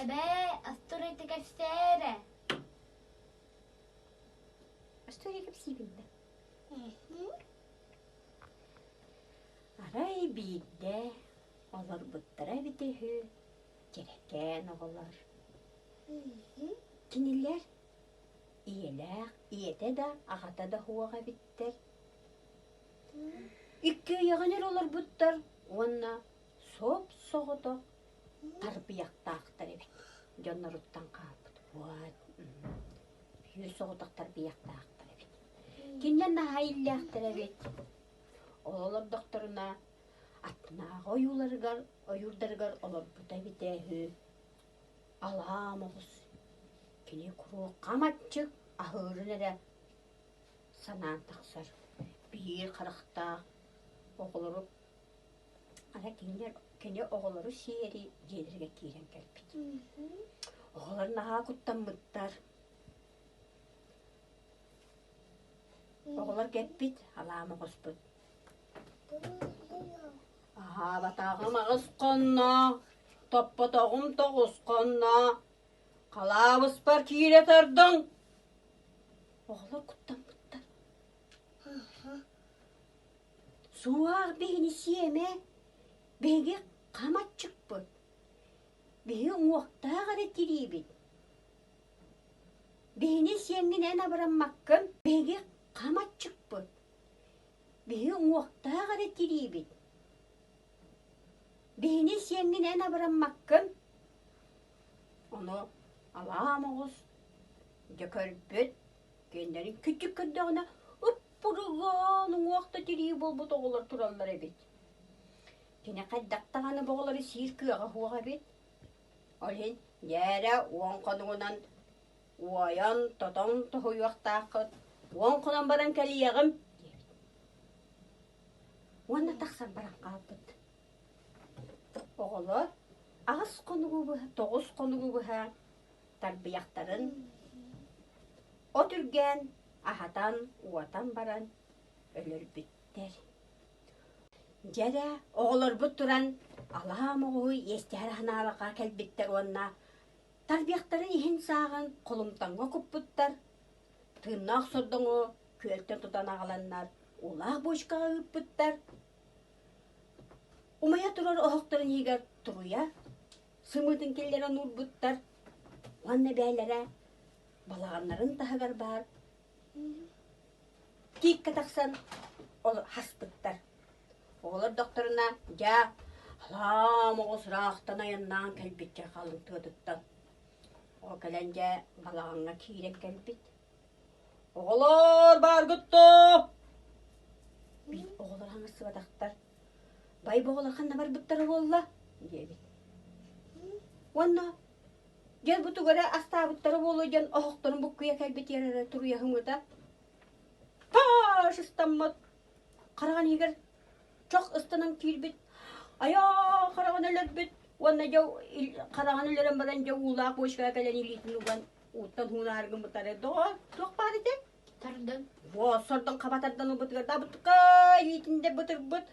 Эбээ, остуоруйата кэпсээ Остуоруйа кэпсиибин да? Арай биирдэ олорбуттара эбитэ үһү дьэрэкээн оҕолор. Кинилэр ийэлээх, ийэтэ да, аҕата да суох эбиттэр. Иккиэйэҕин эрэ олорбуттар уонна соп-соҕотох тарбыйахтаахтар эбит. Дьонноруттан хаалбыт. Вот. Үс соҕотох тарбыйахтаахтар эбит. Кинилэр наһаа иллээхтэр эбит. Ол олордохторуна аттынааҕы ойууларыгар, ойуурдарыгар олорбута эбитэ үһү. Алаа моҕус. Кини куруук хам аччык аһыырын эрэ санаан тахсар. Биир харахтаах оҕолору Аны кинилэр кини оҕолору сиэри дьиэлэригэр киирэн кэлбит. Оҕолор наһаа куттаммыттар. Оҕолор кэппит, алаама оҕуспут. Аһаабатаҕым аҕыс хонно, топпотоҕум тоҕус хонно, халаабыспар киирэ тардыҥ. Оҕолор куттаммыттар. Суох биһини сиэмэ, биһиги хам аччыкпыт, биһи уҥуохтаах эрэ тириибит. Биһини сиэҥҥин эн абыраммаккын, биһиги хам аччыкпыт, биһи уҥуохтаах эрэ тириибит. Биһини сиэҥҥин эн абыраммаккын. Ону алаа моҕус дьэ көрбүт, күөннэрин күччүк көрдөҕүнэ Ып-пурулаан уҥуох да тирии буолбут оҕолор тураллар эбит. Кини хайдах даҕаны бу оҕолору сиир кыаҕа суох эбит. Ол иһин дьээрэ уон хонугунан уойан, тотон тоһуйуохтааххыт, уон хонон баран кэлиэҕим диэбит. Уонна тахсан баран хаалбыт. Оҕолор аҕыс хонугу быһа, тоҕус хонугу быһа тарбыйахтарын от үргээн, аһатан, уотан баран өлөрбүттэр. Дьэ эрэ, оҕолорбут туран алаа моҕуһу иэстэһэр аһынаалаха кэлбиттэр уонна тарбыйахтарын иһин сааҕын холумтаҥҥа куппуттар, тыыннаах сордоҥу күөлтэн тутан аҕаланнар уулаах бочкаҕа ыыппыттар. Умайа турар оһохторун иһигэр туруйа сымыытын киллэрэн уурбуттар уонна бээлэрэ балаҕаннарын таһыгар баар тииккэ тахсан хаспыттар. Оҕолор докторуна дьэ алаам оҕус ыраахтан айаннаан кэлбит дьэ халыҥ тыатыттан. Ол кэлэн дьэ балаҕаҥҥа киирэн кэлбит. Оҕолоор бааргыт доо? Биир оҕолор хаҥассыбатахтар. Бай оҕолор ханна барбыттара буолла? диэбит. Уонна дьэ бу тугу эрэ астаабыттара буолуо диэн оһохторун буккуйа кэлбит эрэ туруйаһымыта таас ыстаммыт хараҕын иһигэр чох ыстанан киирбит айаа хараҕын өлөрбүт уонна дьэ хараҕын өлөрөн баран дьэ уулаах бочкаҕа кэлэн илиитин уган ууттан һуунаары гыммыттара доҕоор туох баар этэ Тардан. Во сордон хаба тардан ылбытыгар да бытыка илиитин бытырбыт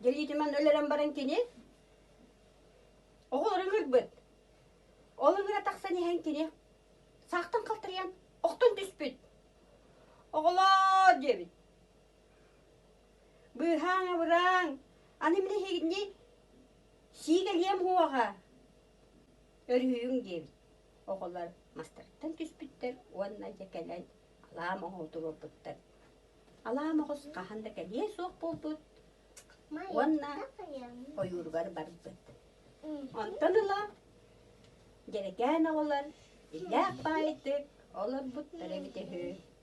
дьэ илиитин өлөрөн баран кини Оҕолор ыҥырбыт. Ол ыҥыра тахсан иһэн кини саахтан халтарыйан охтон түспүт. Оҕолоор диэбит. Быыһааҥ абырааҥ, аны мин эһигини сиигэлиэм уоҕа. Өрүһүйүҥ диэбит. Оҕолор мастарыттан түспүттэр уонна дьэ кэлэн алаа моҕол туруорбуттар. Алаа моҕус хаһан да кэлиэ суох буолбут уонна ойууругар барбыт. Онтон ыла дьэрэкээн оҕолор иллээх баайдык олорбуттар эбитэ үһү.